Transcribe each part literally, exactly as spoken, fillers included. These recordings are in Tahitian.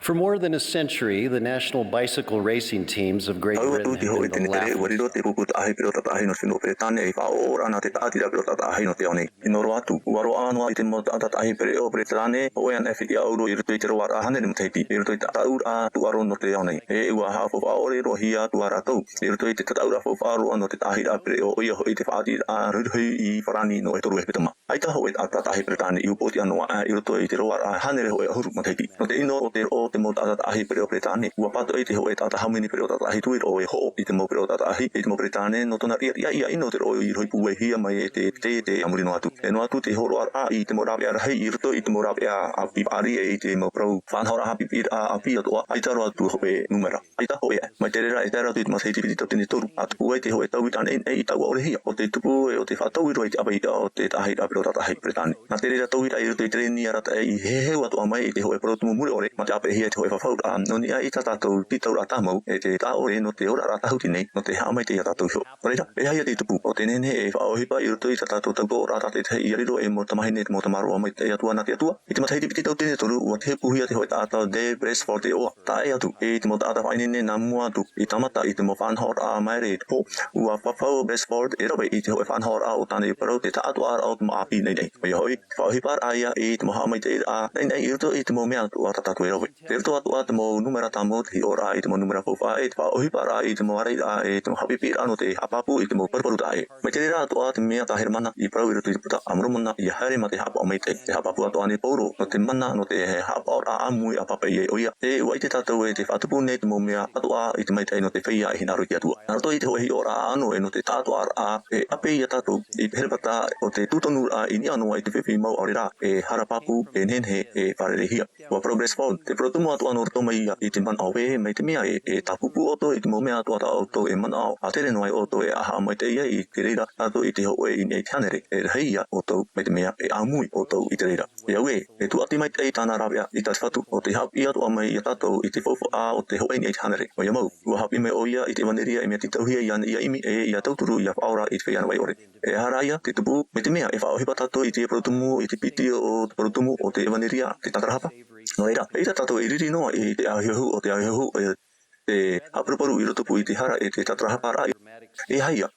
For more than a century, the national bicycle racing teams of Great Britain have been the laughing stock. Tau atu te hōʻē tenepere, ʻua riro te pupu taʻahi pereʻoʻo tātaʻahi nō te fenua Peretāne ei faʻaʻoʻoraʻa nā te tāʻatiraʻa pereʻoʻo tātaʻahi nō te ao nei. I nō roa atu, ʻua roaʻa noa i te mau taʻata taʻahi pereʻoʻo Peretāne, hōʻē anaʻe fetiʻa ʻauro i roto i te roaraʻa hānere matahiti, i roto i te tataʻuraʻa tūʻaro nō te ao nei. E ʻua haʻafaʻaʻore roa hia atu ā rātou, i roto i te tataʻuraʻa faufaʻa roa nō te tāʻatiraʻa pereʻoʻo, ʻoia hoʻi te faʻaʻiteraʻa rahi i farāni nō e toru e hepetoma. ʻAita hōʻē taʻata taʻahi Peretāne i upoʻotiʻa noa aʻe i roto i te roaraʻa hānere hōʻē ʻahuru matahiti. Nō te ʻino o te roʻo o te mau taʻata taʻahi pereʻoʻo Peretāne, ʻua pātoʻi te hōʻē taʻata hāmani pereʻoʻo tātaʻahi tuiroʻo e hoʻo i te mau pereʻoʻo tātaʻahi, i te mau Peretāne, nō tōna riʻariʻa ʻia ʻino te roʻo i rohi pūai hia mai e te, te, te a muri noa atu. E noa atu te hōroʻaraʻa i te mau rāveʻa rahi i roto i te mau rāveʻa ʻāpī faʻaʻite i te mau parau faʻanahoraʻa haʻapiʻiraʻa ʻāpī atoʻa, ʻaita roa atu hōʻē nūmera. ʻAita hōʻē, mai te reira e tae ra atu i te matahiti piti tauatini e toru, ʻa tupu ai te hōʻē tauiraʻa nei, nei i taua ʻore hia, ʻo te tupu e ʻo te faʻatauiro i te ʻāpeʻehia o te taʻahiraʻa pereʻoʻo tātaʻahi Peretāne. Nā te reira tauiraʻa i roto i te reni arataʻi i heheu atoʻa mai i te hōʻē parau tumu mure ʻore, mā te ʻāpeʻehia i te hōʻē fafauraʻa, nō niʻa i tā tātou tītauraʻa tāmau, e te taʻa ʻore nō te oraraʻa tāhuti nei, nō te haʻamaitaʻi ia tātou iho. Nō reira, e aha ia te tupu, ʻo te nehenehe e faʻaʻohipa i roto i tā tātou tautoʻoraʻa tātaʻitahi ʻia riro ei mau tamahine, mau tamaroa maitaʻi atu ā nā te Atua, i te matahiti piti tauatini e toru, ʻua tehepuhia te hōʻē taʻata Dave Brailsford e ʻoaʻoa. Taeaʻe atu, e te mau taʻata faʻaineine nā mua atu, i tāmata i te mau faʻanahoraʻa māere i te pō, ʻua fafau ʻo Brailsford e rave i te hōʻē faʻanahoraʻa o tāna i parau te taʻatoʻaraʻa o te mau ʻāpī naʻinaʻi. ʻOia hoʻi, te faʻaʻohiparaʻa ia i te mau haʻamaitaʻiraʻa naʻinaʻi i roto i te mau mea atoʻa tā tātou e rave. Te roto atoʻa te mau nūmera tāmau, te hiʻoraʻa i te mau nūmera faufaʻa, e te faʻaʻohiparaʻa i te mau ārairaʻa, e te mau haʻapiʻiraʻa nō te haʻapāpū i te mau paruparu taʻa ʻē. Mai te reira atoʻa te mea tā Heremana i parau i roto i te Puta a Moromona, ʻia haere mā te haʻapaʻo maitaʻi. Te haʻapāpū atoʻa nei Paulo, nō te mana, nō te haʻapaʻoraʻa ʻāmui ʻa pāpaʻi e ʻoia. E ʻua ʻite tātou e te faʻatupu nei te mau mea atoʻa i te maitaʻi nō te feiā e hinaʻaro i te Atua. Nā roto i te hōʻē hiʻoraʻa ʻānoʻe nō te taʻatoʻaraʻa, e ʻape ia tātou i te herepata o te tūtonuraʻa i niʻa noa i te fifi mau ʻaore rā, e hara pāpū, e nehenehe, e fārereihia. ʻUa parau Brailsford, te parau tumu atoʻa nō roto mai ia i te manaʻo ē, mai te mea ē, e tāpūpū ʻoutou i te mau mea atoʻa tā ʻoutou e manaʻo, ʻa tere noa ai ʻoutou e haʻamaitaʻi ai i te reira tātou i te hōʻē i niʻa i te hānere, e rahi ia ʻoutou mai te mea e ʻāmui ʻoutou i te reira. E au ē, e tūʻati maitaʻi tāna rāveʻa i tā te Fatu, ʻo te haʻapiʻi atoʻa mai ia tātou i te faufaʻa o te hōʻē i niʻa i te hānere. ʻOia mau, ʻua haʻapiʻi mai ʻoia i te ʻevanelia e mea tītauhia iāna ʻia ʻimi, e ʻia tauturu ʻia faʻaora i te feiā navaʻi ʻore. E aha rā ia te tupu, mai te mea e faʻaʻohipa tātou i te parau tumu, i te piti o te parau tumu o te ʻevanelia, te tātarahapa. Nō reira, eʻita tātou e riri noa i te ahuahu, o te ahuahu, e te haʻaparuparu i rotopū i te hara e te tātarahaparaʻa, e aha ia?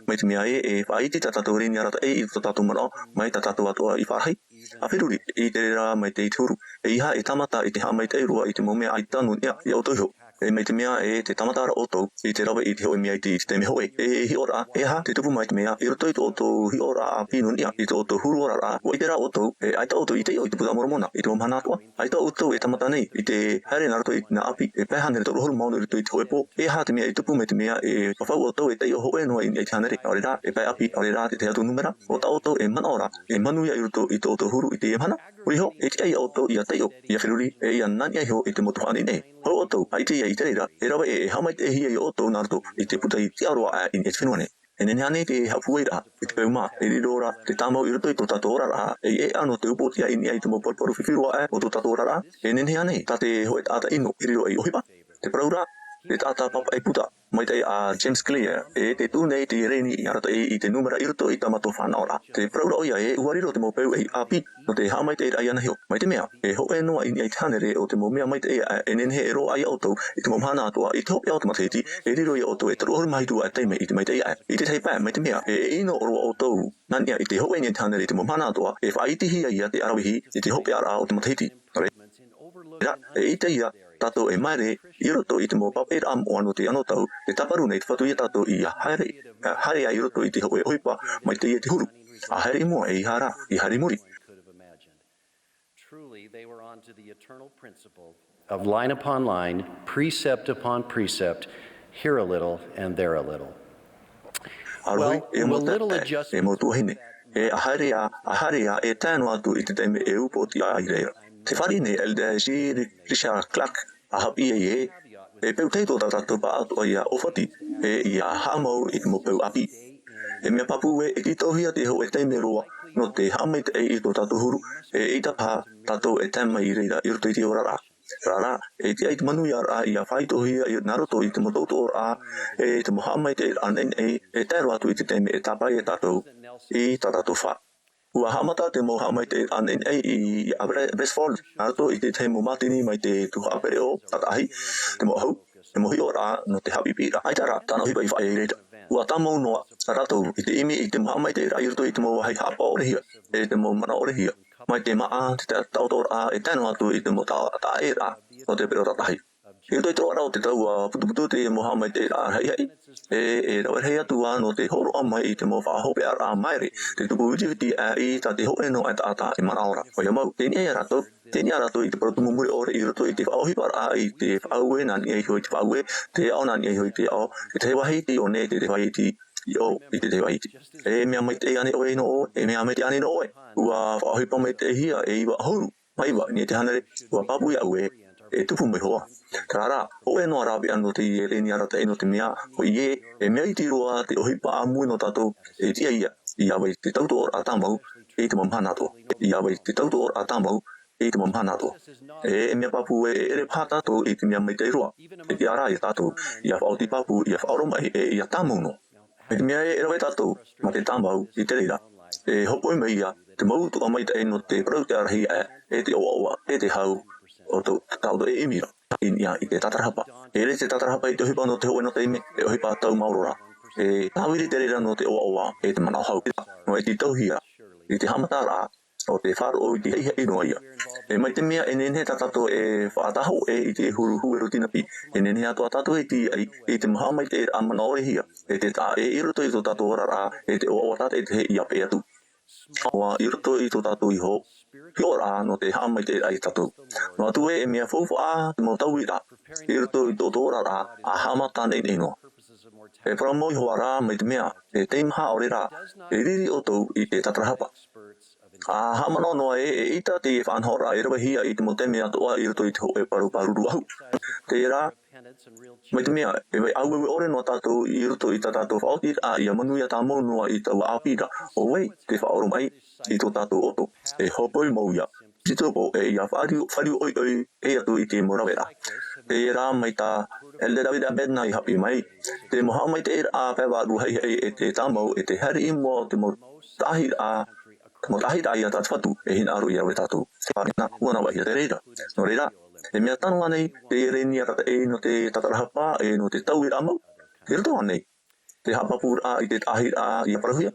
Mai te mea ē, e faʻaʻite tā tātou reni arataʻi i tō tātou manaʻo, mai tā tātou atoʻa i faʻarahi, ʻa feruri i te reira mai te, i te huru, e ʻeiaha e tāmata i te haʻamaitaʻi roa i te mau mea ʻaita nō niʻa ia ʻoutou iho. E mai te mea ē, tē tāmata ra ʻoutou i te rave i te hōʻē mea iti i te taime hōʻē. E hiʻoraʻa, e aha te tupu mai te mea, i roto i tō ʻoutou hiʻoraʻa ʻāpī nō niʻa i tō ʻoutou huru oraraʻa, ʻua ʻite rā ʻoutou, e ʻaita ʻoutou i taiʻo i te Puta a Moromona i te mau mahana atoʻa. ʻAita ʻoutou e tāmata nei i te haere nā roto i nā ʻāpī e pae hānere toru ʻahuru mā ono i roto i te hōʻē pō. E aha te mea i tupu mai te mea e fafau ʻoutou e taiʻo hōʻē noa i niʻa i te hānere, ʻaore rā, e pae ʻāpī, ʻaore rā, te tahi atu nūmera, ʻo tā ʻoutou e manaʻo ra, e manuia i roto i tō ʻoutou huru i teie mahana? Huri iho, e tiʻa ia ʻoutou ʻia taiʻo, ʻia feruri, e ʻia nā niʻa iho i te mau tuhaʻa nei. Hou ʻoutou, ʻaita ia i te reira, e rave ē, e haʻamaitaʻihia ia ʻoutou nā roto i te puta i tiʻa roa aʻe i niʻa i te fenua nei. E nehenehe ānei te haʻapūairaʻa i te peu mā, e riro ra te tāmau i roto i tō tātou oraraʻa, e ʻeʻa nō te upoʻotiʻa i niʻa i te mau paruparu fifi roa aʻe o tō tātou oraraʻa? E nehenehe ānei tā te hōʻē taʻata ʻino e riro ei ʻohipa? Te parau ra, te taʻata pāpaʻi puta maitaʻi a James Clear, e tē tuʻu nei te reni arataʻi i te nūmera i roto i tā mātou fānaʻoraʻa. Te parau ra ʻoia ē, ʻua riro te mau peu ʻei ʻāpī nō te haʻamaitaʻiraʻa iāna iho. Mai te mea, e hōʻē noa i niʻa i te hānere o te mau mea maitaʻi aʻe, e nehenehe e roaʻa ia ʻoutou i te mau mahana atoʻa, i te hopeʻa o te matahiti, e riro ia ʻoutou e toru ʻahuru mā hitu aʻe taime i te maitaʻi aʻe. I te tahi pae, mai te mea, e, e ʻino roa ʻoutou nā niʻa i te hōʻē i niʻa i te hānere i te mau mahana atoʻa, e faʻaʻitehia ia te ʻaravihi i te hopeʻaraʻa o te matahiti. Nō reira, e ʻite ia tātou e māere i roto i te mau pāpaʻiraʻa moʻa nō te anotau, e tāparu nei te Fatu ia tātou ʻia haere, haere ai i roto i te hōʻē ʻohipa maitaʻi e te huru. ʻA haere i mua, e ʻeiaha rā, ʻia haere i muri. Truly, they were on to the eternal principle of line upon line, precept upon precept, here a little and there a little. Well, e mau taeaʻe, e mau tuahine, e ʻa haere ā, ʻa haere ā, e tae noa atu i te taime e upoʻotiʻa ai ra. Tē fāriʻi nei Elder G. Richard Clark, ʻa haʻapiʻi ai ē, e peu tahi tō tā tātou pāʻatoʻa ʻia ʻōfati, e ʻia haʻamau i te mau peu ʻāpī. E mea pāpū ē, e tītauhia te hōʻē taime roa nō te haʻamaitaʻi i tō tātou huru, e ʻeita paha tātou e tae mai i reira i roto i te oraraʻa. Terā rā, e tiʻa i te manuiaraʻa ʻia faʻaitoitohia i, nā roto i te mau tautoʻoraʻa, e te mau haʻamaitaʻiraʻa naʻinaʻi, e tae roa atu i te taime e tāpae ai tātou i tā tātou fā. ʻUa haʻamata te mau haʻamaitaʻiraʻa nei i Abbotsford, nā roto i te tahi mau mātini mai te tuhaʻa pereʻoʻo tātaʻahi, te mau ʻahu, te mau hiʻoraʻa nō te haʻapiʻipiʻiraʻa. ʻAita rā tāna ʻohipa i faʻaea i reira. ʻUa tāmau noa rātou i te ʻimi i te mau haʻamaitaʻiraʻa i roto i te mau vāhi haʻapaʻorehia, e te mau manaʻorehia, mai te māʻa, te taʻotoʻoraʻa, e tae noa atu i te mau taʻaʻēraʻa nō te pereʻoʻo tātaʻahi. I roto i te roaraʻa o te tau, ʻua putuputu te mau haʻamaitaʻiraʻa rahiʻahi, e, e rave rahi atu ā nō te hōroʻa mai i te mau faʻahopeʻaraʻa maere, te tupu vitiviti aʻe i tā te hōʻē noa e taʻata e manaʻo ra. ʻOia mau, tei niʻa ia rātou, tei niʻa rātou i te parau tumu mure ʻore i roto i te faʻaʻohiparaʻa i te faʻaue nā niʻa iho i te faʻaue, te aʻo nā niʻa iho i te aʻo, i te tahi vāhi iti ʻō nei, te tahi vāhi iti ʻō, i te tahi vāhi iti. E mea maitaʻi ānei ʻoe nō ʻoe, e mea maitaʻi ānei nō ʻoe? ʻUa faʻaʻohipa maitaʻihia e iva ʻahuru mā iva i niʻa i te hānere, ʻua pāpū ia ʻoe, e tupu mai hoʻi. Terā rā, hōʻē noa rāveʻa nō teie reni arataʻi nō te mea, ʻoia, e mea iti roa te ʻohipa ʻāmui nō tātou, e tiʻa ia, ʻia vai te tautooraʻa tāmau, i te mau mahana atoʻa. ʻIa vai te tautooraʻa tāmau, i te mau mahana atoʻa. E, e mea pāpū ē, e ʻere paha tātou i te mea maitaʻi roa. E tiʻa rā ia tātou, ʻia faʻaoti pāpū, ʻia faʻaoromaʻi, e ʻia tāmau noa. Mai te mea e rave tātou mā te tāmau i te reira, e hopoi mai ia te mau tuʻa maitaʻi nō te parau-tiʻa rahi aʻe, e te ʻoaʻoa, e te hau o tō, tātou e ʻimi ra i niʻa i te tātarahapa. E ʻere te tātarahapa i te ʻohipa nō te hōʻē noa taime, e ʻohipa tau maoro ra. E tāviri te reira nō te ʻoaʻoa, e te manaʻo hau. Noa iti tauhia, i te haʻamataraʻa o te faʻaroʻo i te haʻihaʻi noa ia. E mai te mea e nehenehe tā tātou e faʻatahoʻe i te huru huero tinapi, e nehenehe atoʻa tātou e tīaʻi i te mau haʻamaitaʻiraʻa manaʻorehia, e te taʻa ʻē i roto i tō tātou oraraʻa, e te ʻoaʻoa tātaʻitahi ʻia peʻe atu. ʻOaʻoa i roto i tō tātou iho, hiʻoraʻa nō te haʻamaitaʻiraʻa ia tātou. Noa atu ē, e mea faufaʻa te mau tauiraʻa i roto i tō, tō oraraʻa, ʻa haʻamata nei, nei noa. E parau mau iho ā rā mai te mea, e teimaha ʻaore rā, e riri ʻoutou i te tātarahapa. ʻA haʻamanaʻo noa ē, eʻita te faʻanahoraʻa e ravehia i te mau taime atoʻa i roto i te hōʻē parau pāruru ʻahu. Terā, mai te mea, e vai ʻāueue ʻore noa tātou i roto i tā tātou faʻaotiraʻa ʻia manuia tāmau noa i taua ʻāpī ra, ʻo vai te faʻaoromaʻi i tō tātou ʻoto. E hopoi mau ia. Titoko e ʻia fāriu, fāriu ʻoiʻoi e atu i te mau raveraʻa. Terā mai tā Elder David A. Bednar i haʻapiʻi mai, te mau haʻamaitaʻiraʻa pae vārua haʻihaʻi e te tāmau, e te haere i mua o te mau taʻahiraʻa, te mau taʻahiraʻa ia tā te Fatu e hinaʻaro ʻia rave tātou. Te faʻaʻite, ʻua navaʻihia te reira. Nō reira, e mea tano ānei te reni arataʻi nō te tātarahapa, e nō te tauiraʻa mau? I roto ānei te haʻapāpūraʻa i te taʻahiraʻa ʻia parauhia?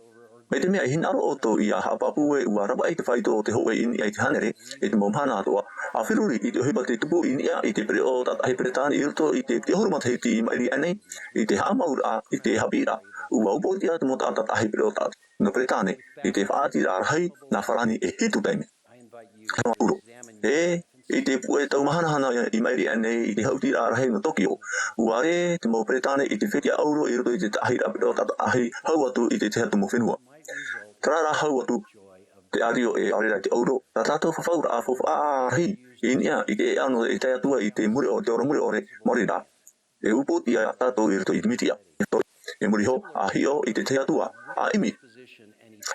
Mai te mea e hinaʻaro ʻoutou ʻia haʻapāpū ē ʻua ravaʻi te faito o te hōʻē i niʻa i te hānere i te mau mahana atoʻa, ʻa feruri i te ʻohipa tei tupu i niʻa i te pereʻoʻo tātaʻahi Peretāne i roto i te piti ʻahuru matahiti i maʻiri aʻe nei, i te haʻamauraʻa i te haʻapiʻiraʻa, ʻua upoʻotiʻa te mau taʻata taʻahi pereʻoʻo tātaʻahi nō Peretāne i te faʻaʻitiraʻa rahi nā Farāni e hitu taime. Noa ʻuro. E, i te puʻe tau mahanahana i maʻiri aʻe nei i te haʻutiraʻa rahi nō Tokio, ʻua ʻere te mau Peretāne i te fetiʻa ʻauro i roto i te taʻahiraʻa pereʻoʻo tātaʻahi hau atu i te tahi atu mau fenua. Terā rā hau atu te ʻārio e ʻaore rā i te ʻauro, tā tātou fafauraʻa faufaʻa rahi i niʻa i te ʻēʻa nō te tahi atu ā i te mure ʻore, te ora mure ʻore, maori rā. E upoʻotiʻa tātou i roto i te mītia. E muri iho, ʻa hiʻo i te tahi atu ā, ʻa ʻimi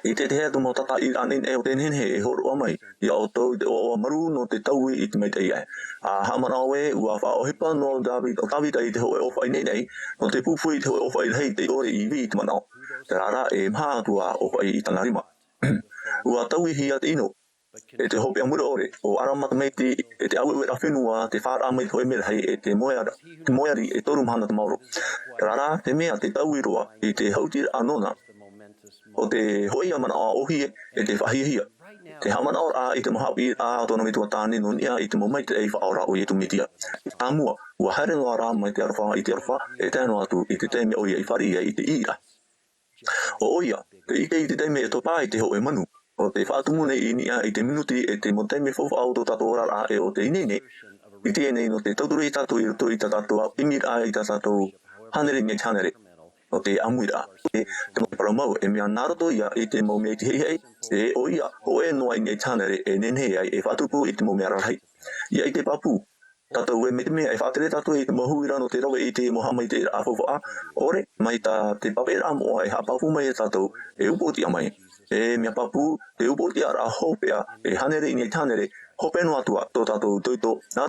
i te tahi atu mau tātaʻiraʻa nei, nei o tē nehenehe e hōroʻa mai ia ʻoutou i te ʻoaʻoa marū nō te taui i te maitaʻi aʻe. ʻA haʻamanaʻo ē, ʻua faʻaʻohipa noa ʻo Dāvida, ʻo Dāvida i te hōʻē ʻōfaʻi nei, nei, nō te pūpū i te hōʻē ʻōfaʻi rahi tei ʻore i vī i te manaʻo. Terā rā, e maha atu ā ʻōfaʻi i tāna rima. ʻUa tauihia te ʻino e te hopeʻa mure ʻore, ʻo ʻArama tamaiti, e te ʻāueueraʻa fenua, te fāraʻa mai te hōʻē merahi, e te moeara, te moeari e toru mahana te maoro. Terā rā te mea te taui roa i te haʻutiraʻa nōna, ʻo te hōʻē ia manaʻo ʻōhie, e te faʻahiahia. Te haʻamanaʻoraʻa i te mau haʻapiʻiraʻa a tōna metua tāne nō niʻa i te mau maitaʻi faʻaora o Iesu Mesia. Tāmua, ʻua haere noa rā mai te aroha i te aroha, e tae noa atu i te taime ʻoia i fāriʻi ai i te ʻīraʻa. ʻO ʻoia, tē ʻite i te taime e topa ai te hōʻē manu, ʻo tē faʻatumu nei i niʻa i te minuti e te mau taime faufaʻa o tō tātou oraraʻa e ʻo te ineine, i teie nei nō te tauturu ia tātou i roto i tā tātou ʻimiraʻa i tā tātou hānere i niʻa i te hānere, ʻo te ʻāmuiraʻa. E, te mau parau mau, e mea nā roto ia i te mau mea iti haʻihaʻi, e ʻoia, hōʻē noa i niʻa i te hānere, e nehenehe ai e faʻatupu i te mau mea rarahi. ʻIa ʻite pāpū tātou ē, mai te mea e faʻatere tātou i te mau huiraʻa nō te rave i te mau haʻamaitaʻiraʻa faufaʻa ʻore, mai tā te papaʻiraʻa moʻa e haʻapāpū mai ia tātou, e upoʻotiʻa mai. E mea pāpū, te upoʻotiʻaraʻa hopeʻa, e hānere i niʻa i te hānere, hope noa atu ā tō tātou itoito, nā